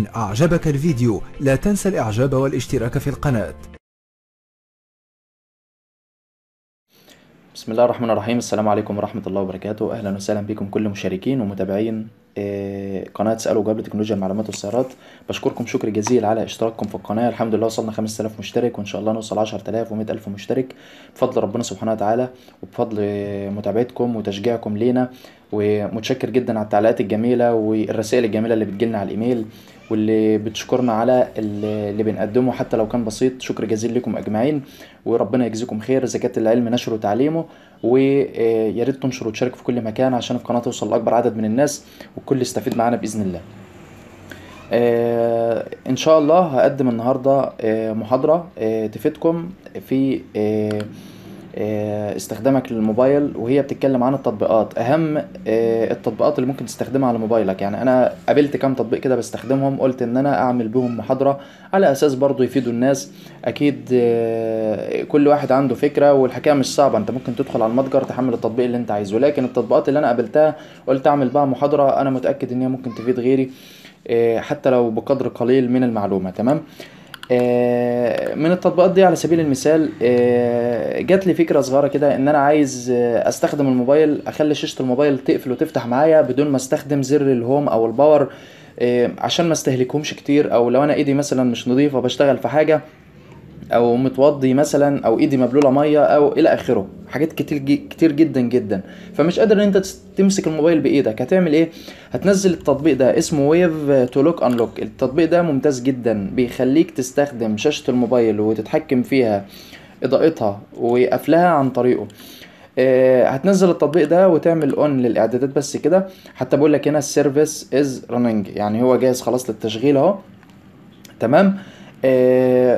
إن أعجبك الفيديو لا تنسى الإعجاب والاشتراك في القناة. بسم الله الرحمن الرحيم. السلام عليكم ورحمة الله وبركاته. أهلا وسهلا بكم كل مشاركين ومتابعين قناة اسألوا وجاوب لتكنولوجيا المعلومات والسيارات. بشكركم شكر جزيل على اشتراككم في القناة. الحمد لله وصلنا 5000 مشترك، وإن شاء الله نوصل 10000 و100000 مشترك بفضل ربنا سبحانه وتعالى وبفضل متابعتكم وتشجيعكم لينا. ومتشكر جدا على التعليقات الجميلة والرسائل الجميلة اللي بتجيلنا على الإيميل واللي بتشكرنا على اللي بنقدمه حتى لو كان بسيط. شكر جزيل لكم أجمعين وربنا يجزيكم خير. زكاة العلم نشره وتعليمه، ويا ريت تنشروا وتشاركوا في كل مكان عشان القناة توصل لأكبر عدد من الناس والكل يستفيد معانا بإذن الله. إن شاء الله هقدم النهاردة محاضرة تفيدكم في استخدامك للموبايل، وهي بتتكلم عن التطبيقات، اهم التطبيقات اللي ممكن تستخدمها على موبايلك. يعني انا قابلت كام تطبيق كده بستخدمهم، قلت ان انا اعمل بهم محاضرة على اساس برضو يفيدوا الناس. اكيد كل واحد عنده فكرة والحكاية مش صعبة، انت ممكن تدخل على المتجر تحمل التطبيق اللي انت عايزه، لكن التطبيقات اللي انا قابلتها قلت اعمل بها محاضرة، انا متأكد ان هي ممكن تفيد غيري حتى لو بقدر قليل من المعلومة. تمام. من التطبيقات دي على سبيل المثال جات لي فكرة صغيرة كده ان انا عايز استخدم الموبايل، اخلي شاشة الموبايل تقفل وتفتح معايا بدون ما استخدم زر ال home او ال power، عشان ما استهلكهمش كتير، او لو انا ايدي مثلا مش نظيفة بشتغل في حاجة، او متوضي مثلا، او ايدي مبلولة مية، او الى اخره، حاجات كتير كتير جدا جدا، فمش قادر ان انت تمسك الموبايل بايدك. هتعمل ايه؟ هتنزل التطبيق ده اسمه Wave to Lock Unlock. التطبيق ده ممتاز جدا، بيخليك تستخدم شاشة الموبايل وتتحكم فيها، اضاءتها وقفلها عن طريقه. هتنزل التطبيق ده وتعمل on للاعدادات بس كده. حتى بقول لك هنا ال service is running، يعني هو جاهز خلاص للتشغيل اهو. تمام.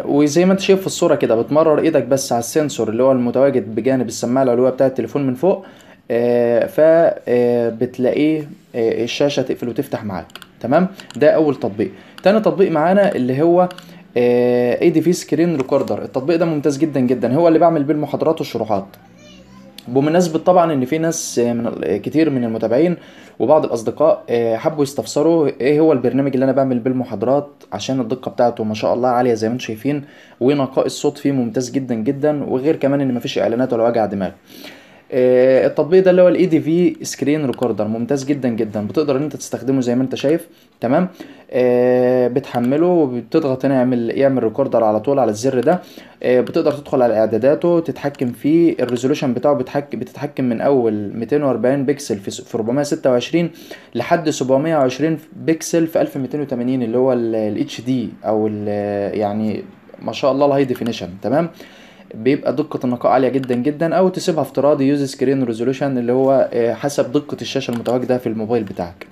وزي ما انت شايف في الصورة كده، بتمرر ايدك بس على ال sensor اللي هو المتواجد بجانب السماعة العلوية بتاعة التليفون من فوق، فبتلاقيه الشاشة تقفل وتفتح معاك. تمام. ده اول تطبيق. تاني تطبيق معانا اللي هو ADV Screen Recorder. التطبيق ده ممتاز جدا جدا، هو اللي بعمل بيه المحاضرات والشروحات. بمناسبة طبعا ان في ناس من كتير من المتابعين وبعض الاصدقاء حبوا يستفسروا ايه هو البرنامج اللي انا بعمل بيه المحاضرات، عشان الدقة بتاعته ما شاء الله عالية زي ما انتم شايفين، ونقاء الصوت فيه ممتاز جدا جدا، وغير كمان ان مفيش اعلانات ولا وجع دماغ. التطبيق ده اللي هو ال ADV Screen Recorder ممتاز جدا جدا، بتقدر ان انت تستخدمه زي ما انت شايف. تمام. بتحمله وبتضغط هنا يعمل recorder على طول على الزر ده. بتقدر تدخل على اعداداته تتحكم فيه، ال resolution بتاعه بتتحكم من اول 240 بكسل في 426 لحد 720 بكسل في 1280 اللي هو ال HD، او يعني ما شاء الله ال high definition. تمام. بيبقى دقة النقاء عالية جدا جدا، او تسيبها افتراضي use screen resolution اللي هو حسب دقة الشاشة المتواجدة في الموبايل بتاعك.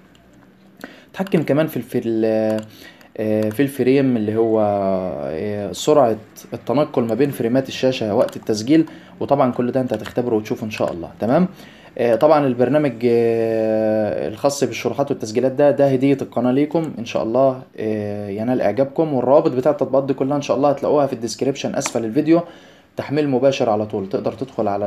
تحكم كمان في ال frame اللي هو سرعة التنقل ما بين فريمات الشاشة وقت التسجيل، وطبعا كل ده انت هتختبره وتشوفه ان شاء الله. تمام. طبعا البرنامج الخاص بالشروحات والتسجيلات ده هدية القناة ليكم ان شاء الله، ينال اعجابكم. والروابط بتاع التطبيقات دي كلها ان شاء الله هتلاقوها في ال description اسفل الفيديو، تحميل مباشر على طول. تقدر تدخل على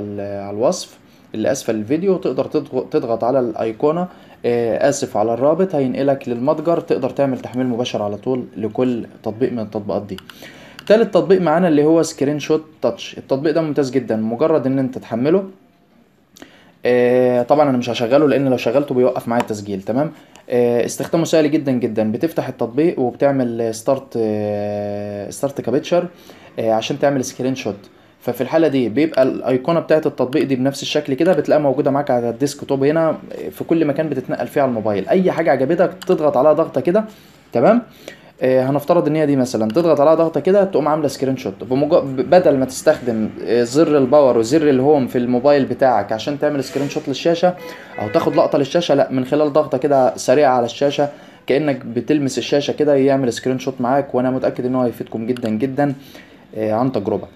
الوصف اللي اسفل الفيديو، تقدر تضغط على الايقونة، اسف على الرابط، هينقلك للمتجر، تقدر تعمل تحميل مباشر على طول لكل تطبيق من التطبيقات دي. تالت تطبيق معانا اللي هو Screenshot Touch. التطبيق ده ممتاز جدا، مجرد ان انت تحمله. طبعا انا مش هشغله لان لو شغلته بيوقف معايا التسجيل. تمام. استخدامه سهل جدا جدا، بتفتح التطبيق وبتعمل start capture عشان تعمل screenshot. ففي الحالة دي بيبقى الايقونه بتاعت التطبيق دي بنفس الشكل كده، بتلاقيها موجودة معاك على ال desktop هنا في كل مكان بتتنقل فيه على الموبايل. اي حاجة عجبتك تضغط عليها ضغطه كده. تمام. هنفترض ان هي دي مثلا، تضغط عليها ضغطه كده تقوم عامله screenshot. بدل ما تستخدم زر ال power وزر ال home في الموبايل بتاعك عشان تعمل screenshot للشاشه او تاخد لقطة للشاشه، لا، من خلال ضغطه كده سريعة على الشاشة كانك بتلمس الشاشة كده يعمل screenshot معاك. وانا متاكد ان هو هيفيدكم جدا جدا عن تجربه.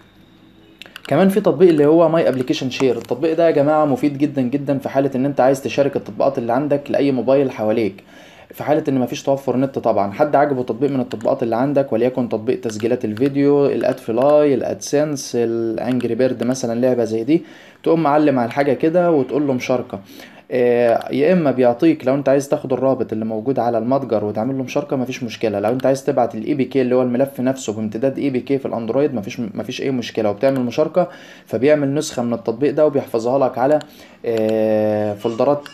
كمان في تطبيق اللي هو My Application Share. التطبيق ده يا جماعة مفيد جدا جدا في حاله ان انت عايز تشارك التطبيقات اللي عندك لاي موبايل حواليك، في حاله ان مفيش توفر نت. طبعا حد عجبه تطبيق من التطبيقات اللي عندك، وليكن تطبيق تسجيلات الفيديو، ال AdFly، ال AdSense، ال Angry Bird مثلا، لعبه زي دي، تقوم معلم على الحاجة كده وتقول له مشاركة. يا اما بيعطيك لو انت عايز تاخد الرابط اللي موجود على المتجر وتعمل له مشاركة مفيش مشكلة. لو انت عايز تبعت ال APK اللي هو الملف نفسه بامتداد APK في الاندرويد مفيش اي مشكلة، وبتعمل مشاركة فبيعمل نسخه من التطبيق ده وبيحفظها لك على فولدرات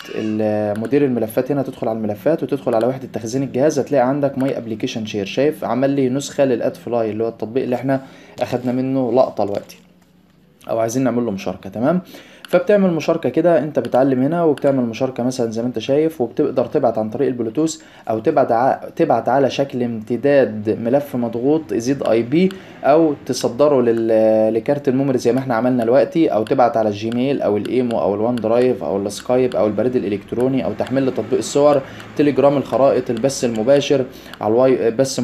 مدير الملفات. هنا تدخل على الملفات وتدخل على وحده تخزين الجهاز، هتلاقي عندك my application share. شايف عمل لي نسخه لل AdFly اللي هو التطبيق اللي احنا اخدنا منه لقطة دلوقتي او عايزين نعمل له مشاركة. تمام، فبتعمل مشاركة كده، انت بتعلم هنا وبتعمل مشاركة مثلا زي ما انت شايف، وبتقدر تبعت عن طريق البلوتوث او تبعت على شكل امتداد ملف مضغوط ZIP، او تصدره لكارت ال memory زي ما احنا عملنا دلوقتي، او تبعت على الجيميل او الايمو او ال OneDrive او السكايب او البريد الالكتروني، او تحميل لتطبيق الصور، تليجرام، الخرائط، البث المباشر على الواي بث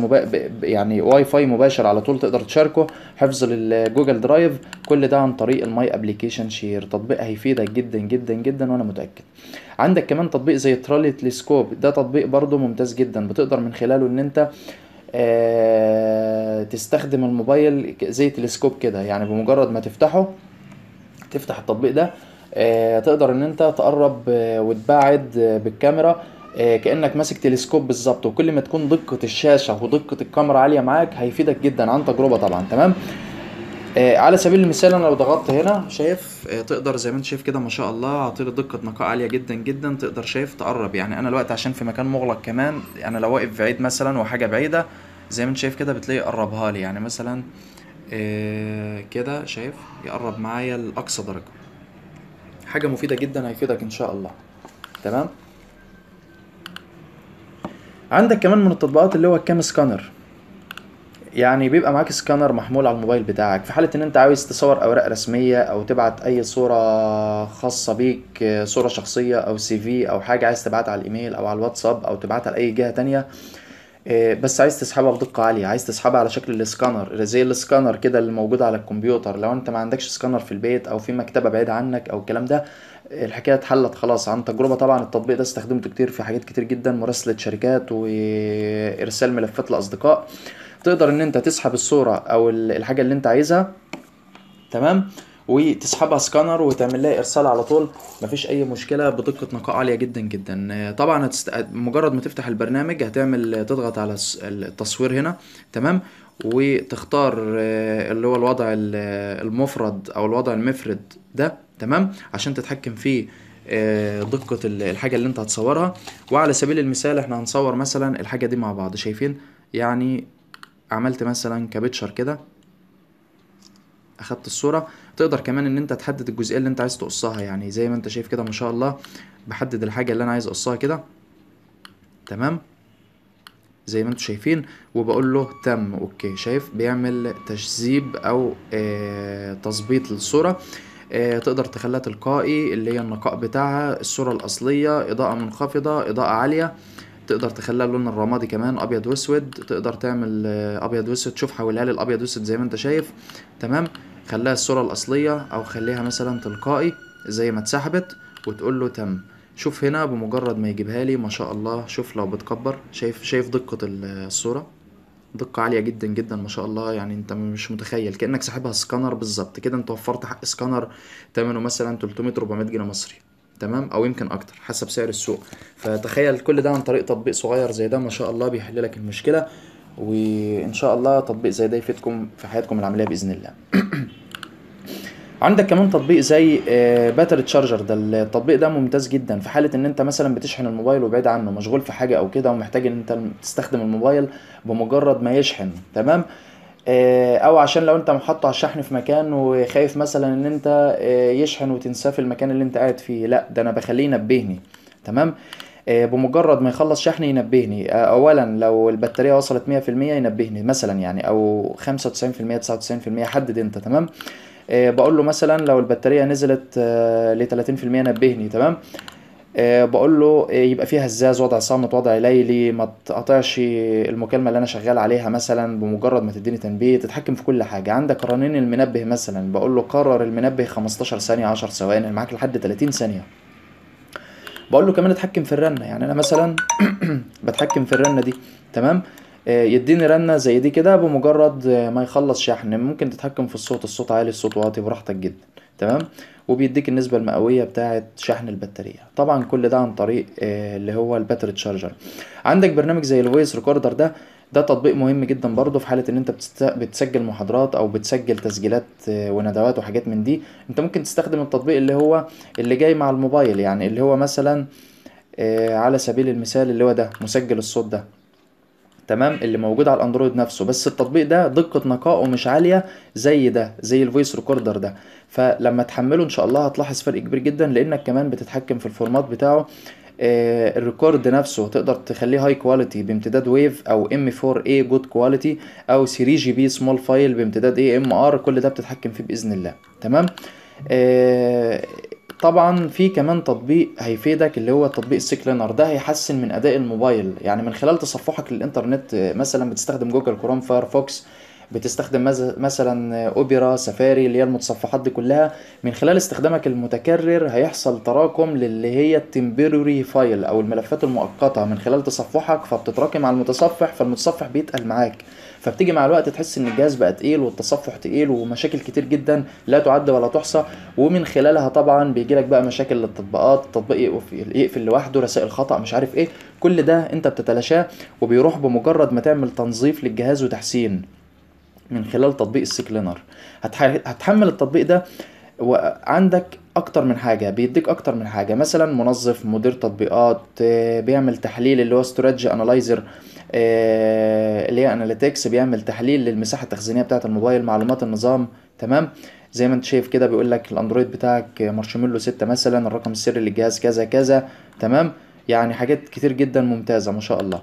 يعني واي فاي مباشر على طول تقدر تشاركه، حفظ لل Google Drive، كل ده عن طريق ال My Application Share. تطبيق هيفيدك جدا جدا جدا وانا متاكد. عندك كمان تطبيق زي ترالي تلسكوب، ده تطبيق برضو ممتاز جدا، بتقدر من خلاله ان انت تستخدم الموبايل زي تلسكوب كده، يعني بمجرد ما تفتحه، تفتح التطبيق ده تقدر ان انت تقرب وتبعد بالكاميرا كأنك ماسك تلسكوب بالظبط، وكل ما تكون دقة الشاشة ودقة الكاميرا عالية معاك هيفيدك جدا عن تجربة طبعا. تمام، على سبيل المثال انا لو ضغطت هنا شايف تقدر زي ما انت شايف كده ما شاء الله عطيله دقة نقاء عالية جدا جدا، تقدر شايف تقرب. يعني انا الوقت عشان في مكان مغلق كمان، انا لو واقف بعيد مثلا وحاجة بعيدة زي ما انت شايف كده بتلاقي قربها لي، يعني مثلا كده شايف يقرب معايا لأقصى درجة. حاجة مفيدة جدا هيفيدك ان شاء الله. تمام، عندك كمان من التطبيقات اللي هو ال Cam Scanner، يعني بيبقى معاك سكانر محمول على الموبايل بتاعك في حالة ان انت عاوز تصور اوراق رسمية او تبعت اي صورة خاصة بيك، صورة شخصية او CV او حاجة عايز تبعتها على الايميل او على الواتساب او تبعتها لاي جهة تانية، بس عايز تسحبها بدقة عالية، عايز تسحبها على شكل السكانر زي السكانر كده اللي موجود على الكمبيوتر. لو انت ما عندكش سكانر في البيت او في مكتبة بعيدة عنك او الكلام ده، الحكاية اتحلت خلاص عن تجربة. طبعا التطبيق ده استخدمته كتير في حاجات كتير جدا، مراسلة شركات وارسال ملفات لاصدقاء. تقدر ان انت تسحب الصورة او الحاجة اللي انت عايزها، تمام، وتسحبها سكانر وتعمل لها ارسال على طول، مفيش اي مشكلة، بدقة نقاء عالية جدا جدا. طبعا مجرد ما تفتح البرنامج هتعمل تضغط على التصوير هنا، تمام، وتختار اللي هو الوضع المفرد او الوضع المفرد ده، تمام، عشان تتحكم في دقة الحاجة اللي انت هتصورها. وعلى سبيل المثال احنا هنصور مثلا الحاجة دي مع بعض، شايفين يعني عملت مثلا كابتشر كده، اخدت الصورة. تقدر كمان ان انت تحدد الجزئية اللي انت عايز تقصها، يعني زي ما انت شايف كده ما شاء الله بحدد الحاجة اللي انا عايز اقصها كده، تمام، زي ما انتم شايفين، وبقول له تم، okay. شايف بيعمل تشذيب او تظبيط للصورة. تقدر تخليها تلقائي اللي هي النقاء بتاعها، الصورة الأصلية، إضاءة منخفضة، إضاءة عالية، تقدر تخليها اللون الرمادي كمان، أبيض وأسود، تقدر تعمل أبيض وأسود، شوف حولها للأبيض وأسود زي ما أنت شايف، تمام. خليها الصورة الأصلية أو خليها مثلا تلقائي زي ما اتسحبت، وتقول له تم. شوف هنا بمجرد ما يجيبها لي ما شاء الله، شوف لو بتكبر، شايف دقة الصورة، دقة عالية جدا جدا ما شاء الله، يعني انت مش متخيل، كأنك ساحبها سكانر بالظبط كده. انت وفرت حق سكانر تمنه مثلا 300-400 جنيه مصري، تمام، او يمكن اكتر حسب سعر السوق. فتخيل كل ده عن طريق تطبيق صغير زي ده ما شاء الله بيحل لك المشكلة، وان شاء الله تطبيق زي ده يفيدكم في حياتكم العملية بإذن الله. عندك كمان تطبيق زي battery charger، ده التطبيق ده ممتاز جدا في حالة ان انت مثلا بتشحن الموبايل وبعيد عنه، مشغول في حاجة او كده، ومحتاج ان انت تستخدم الموبايل بمجرد ما يشحن، تمام، او عشان لو انت محطة على الشحن في مكان وخايف مثلا ان انت يشحن وتنساه في المكان اللي انت قاعد فيه، لا ده انا بخليه ينبهني، تمام، بمجرد ما يخلص شحن ينبهني. اولا لو البطارية وصلت 100% ينبهني مثلا، يعني او 95%، 99%، حدد انت، تمام. بقول له مثلا لو البطارية نزلت ل 30% نبهني، تمام. بقول له يبقى فيها هزاز، وضع صامت، وضع ليلي، ما تقطعش المكالمة اللي انا شغال عليها مثلا، بمجرد ما تديني تنبيه، تتحكم في كل حاجة. عندك رنين المنبه مثلا، بقول له قرر المنبه 15 ثانية، 10 ثواني، معاك لحد 30 ثانية. بقول له كمان اتحكم في الرنة، يعني انا مثلا بتحكم في الرنة دي، تمام، يديني رنة زي دي كده بمجرد ما يخلص شحن. ممكن تتحكم في الصوت، الصوت عالي، الصوت واطي، براحتك جدا، تمام. وبيديك النسبة المئوية بتاعة شحن البطارية. طبعا كل ده عن طريق اللي هو ال battery charger. عندك برنامج زي ال voice recorder، ده تطبيق مهم جدا برضه في حالة ان انت بتسجل محاضرات او بتسجل تسجيلات وندوات وحاجات من دي. انت ممكن تستخدم التطبيق اللي هو اللي جاي مع الموبايل، يعني اللي هو مثلا على سبيل المثال اللي هو ده مسجل الصوت ده، تمام، اللي موجود على الاندرويد نفسه. بس التطبيق ده دقة نقائه مش عالية زي ده، زي ال voice recorder ده. فلما تحمله ان شاء الله هتلاحظ فرق كبير جدا، لانك كمان بتتحكم في ال format بتاعه. ال record نفسه تقدر تخليه high quality بامتداد wave او M4A good quality او 3GP small file بامتداد AMR. كل ده بتتحكم فيه باذن الله، تمام. طبعا في كمان تطبيق هيفيدك اللي هو تطبيق ال CCleaner. ده هيحسن من اداء الموبايل، يعني من خلال تصفحك للانترنت، مثلا بتستخدم جوجل كروم، فايرفوكس، بتستخدم مثلا اوبرا، سفاري، اللي هي المتصفحات دي كلها، من خلال استخدامك المتكرر هيحصل تراكم للي هي ال temporary file او الملفات المؤقتة من خلال تصفحك، فبتتراكم على المتصفح، فالمتصفح بيتقل معاك، فبتيجي مع الوقت تحس ان الجهاز بقى تقيل والتصفح تقيل ومشاكل كتير جدا لا تعد ولا تحصى. ومن خلالها طبعا بيجي لك بقى مشاكل للتطبيقات، التطبيق يقفل لوحده، رسائل خطأ، مش عارف ايه. كل ده انت بتتلاشاه وبيروح بمجرد ما تعمل تنظيف للجهاز وتحسين من خلال تطبيق ال CCleaner. هتحمل التطبيق ده وعندك اكتر من حاجة، بيديك اكتر من حاجة، مثلا منظف، مدير تطبيقات، بيعمل تحليل اللي هو storage analyzer، اللي هي analytics، بيعمل تحليل للمساحة التخزينية بتاعة الموبايل، معلومات النظام، تمام. زي ما انت شايف كده بيقول لك الاندرويد بتاعك مارشميلو 6 مثلا، الرقم السري للجهاز كذا كذا، تمام. يعني حاجات كتير جدا ممتازة ما شاء الله.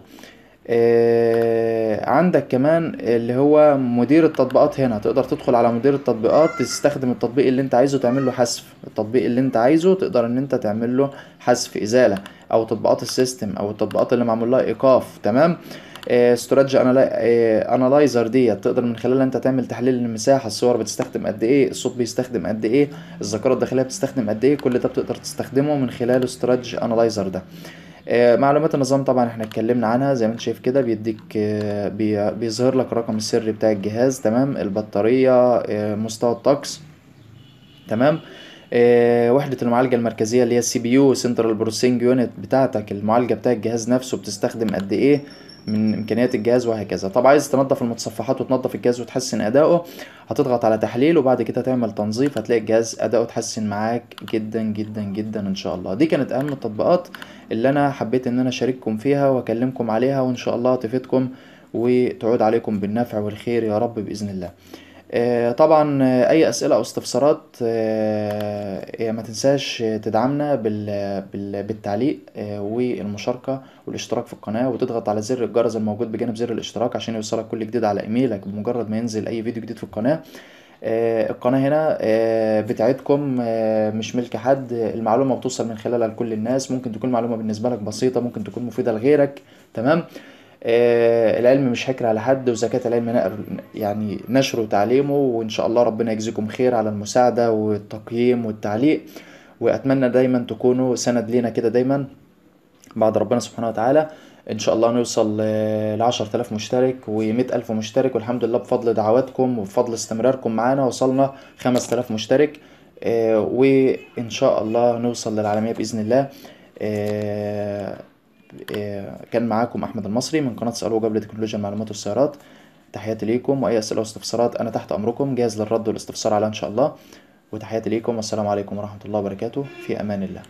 عندك كمان اللي هو مدير التطبيقات، هنا تقدر تدخل على مدير التطبيقات، تستخدم التطبيق اللي انت عايزه تعمل له حذف، التطبيق اللي انت عايزه تقدر ان انت تعمل له حذف ازالة، او تطبيقات ال system، او التطبيقات اللي معمول لها ايقاف، تمام. storage analyzer دي تقدر من خلالها انت تعمل تحليل للمساحه، الصور بتستخدم قد ايه، الصوت بيستخدم قد ايه، الذاكرة الداخلية بتستخدم قد ايه، كل ده بتقدر تستخدمه من خلال storage analyzer ده. معلومات النظام طبعا احنا اتكلمنا عنها، زي ما انت شايف كده بيديك، بيظهر لك الرقم السري بتاع الجهاز، تمام، البطارية، مستوى الطقس، تمام، وحدة المعالجة المركزية اللي هي ال CPU central processing unit بتاعتك، المعالجة بتاع الجهاز نفسه بتستخدم قد ايه من امكانيات الجهاز وهكذا. طب عايز تنظف المتصفحات وتنظف الجهاز وتحسن اداؤه، هتضغط على تحليل وبعد كده تعمل تنظيف، هتلاقي الجهاز اداؤه اتحسن معاك جدا جدا جدا ان شاء الله. دي كانت اهم التطبيقات اللي انا حبيت ان انا اشارككم فيها واكلمكم عليها، وان شاء الله تفيدكم وتعود عليكم بالنفع والخير يا رب باذن الله. طبعا اي اسئلة او استفسارات، ما تنساش تدعمنا بالتعليق، والمشاركة والاشتراك في القناة، وتضغط على زر الجرس الموجود بجانب زر الاشتراك عشان يوصلك كل جديد على ايميلك بمجرد ما ينزل اي فيديو جديد في القناة. القناة هنا بتاعتكم، مش ملك حد، المعلومة بتوصل من خلالها لكل الناس، ممكن تكون معلومة بالنسبة لك بسيطة، ممكن تكون مفيدة لغيرك، تمام. العلم مش حكر على حد، وزكاة العلم يعني نشره وتعليمه، وإن شاء الله ربنا يجزيكم خير على المساعدة والتقييم والتعليق، وأتمنى دايما تكونوا سند لينا كده دايما بعد ربنا سبحانه وتعالى. إن شاء الله نوصل ل10,000 مشترك و100,000 مشترك، والحمد لله بفضل دعواتكم وبفضل استمراركم معانا وصلنا 5,000 مشترك، وإن شاء الله نوصل للعالمية بإذن الله. كان معاكم أحمد المصري من قناة اسأل وجاوب لتكنولوجيا المعلومات والسيارات. تحياتي ليكم، وأي أسئلة واستفسارات أنا تحت أمركم، جاهز للرد والاستفسار عليها إن شاء الله. وتحياتي ليكم، والسلام عليكم ورحمة الله وبركاته، في أمان الله.